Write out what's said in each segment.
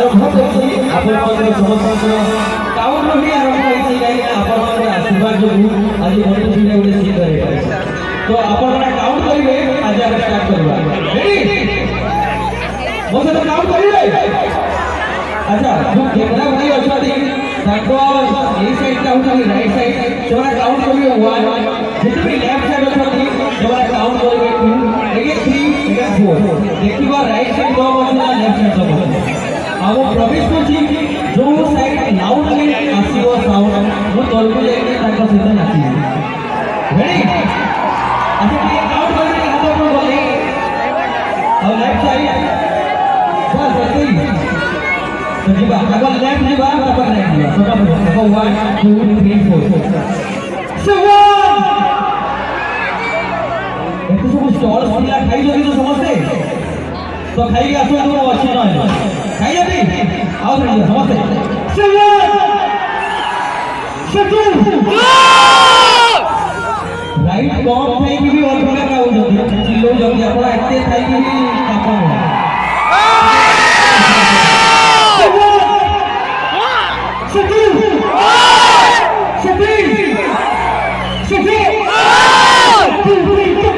ଆରମ୍ଭ କରୁଛି। ଆପଣମାନଙ୍କର ସମସ୍ତଙ୍କର କାଉଣ୍ଟରୁ ହିଁ ଆରମ୍ଭ ହେଇଛି, କାହିଁକିନା ଆପଣମାନଙ୍କର ଆଶୀର୍ବାଦ ଯୋଗୁଁ ଆଜି ମଣିପୁରରେ ଗୋଟେ ସିଙ୍ଗର ହେଇପାରିଛି। ତ ଆପଣମାନେ କାଉଣ୍ଟ କରିବେ, ଆଜି ଆମେ ଷ୍ଟାର୍ଟ କରିବା। ରେଡି? ମୋ ସହିତ କାଉଣ୍ଟ କରିବେ? ଆଚ୍ଛା, ଯୋଉ କ୍ୟାମେରା ଭାଇ ଅଛନ୍ତି, ତାଙ୍କ ଏଇ ସାଇଡଟା ହଉଛି ରାଇଟ୍ ସାଇଡ୍, ସେମାନେ କାଉଣ୍ଟ କରିବେ ୱାନ୍। ଯେତେ ବି ଲେଫ୍ଟ ସାଇଡ୍ ଅଛନ୍ତି, ସେମାନେ କାଉଣ୍ଟ କରିବେ two, again three, again four. ଦେଖିବା ରାଇଟ୍ ସାଇଡ୍ ଦମ୍ ଅଛି ନା ଲେଫ୍ଟ ସାଇଡ୍ ଦମ୍ ଅଛି। ଆଉ ମୁଁ ପ୍ରମିସ୍ କରୁଛି, ଯୋଉ ସାଇଡ୍ ଲାଉଡଲି ଆସିବ ସାଉଣ୍ଡ, ମୁଁ ତଳକୁ ଯାଇକି ତାଙ୍କ ସହିତ ନାଚିବି। ରେଡି? ଆଚ୍ଛା, ଟିକେ କାଉଣ୍ଟ କରିବେ, ହାତ ଉପରକୁ ଗଲେ। ଆଉ ଲେଫ୍ଟ ସାଇଡ୍, ବାସ୍ ଏତିକି ତ। ଯିବା, ଆଗ ଲେଫ୍ଟ ଯିବା, ତାପରେ ରାଇଟ୍ ଯିବା ସମସ୍ତେ। ଆଗ 1, 2, 3, 4, 7। ଏତେ ସବୁ ଷ୍ଟଲ୍ ଥିଲା, ଖାଇଛନ୍ତି ତ ସମସ୍ତେ? ତ ଖାଇକି ଆସନ୍ତୁ, ମୁଁ ଅଛି। ନହେଲେ ଖାଇଛନ୍ତି? ଆଉ ଥରେ ଯିବା ସମସ୍ତେ। Seven, seven. ରାଇଟ୍ କମ୍ ଥାଇକି ବି ଅଧିକା ଖାଉଛନ୍ତି, ଚିଲଉଛନ୍ତି। ଆପଣ ଏତେ ଥାଇକି ବି ପାପ ନୁହଁ। Seven, seven, seven, seven, two, three, four.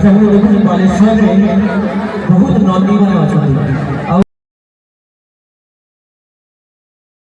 ଆଚ୍ଛା, ମୁଁ ଦେଖୁଛି ବାଲେଶ୍ୱରରେ ବହୁତ ନଦୀ ମାନେ ଅଛନ୍ତି।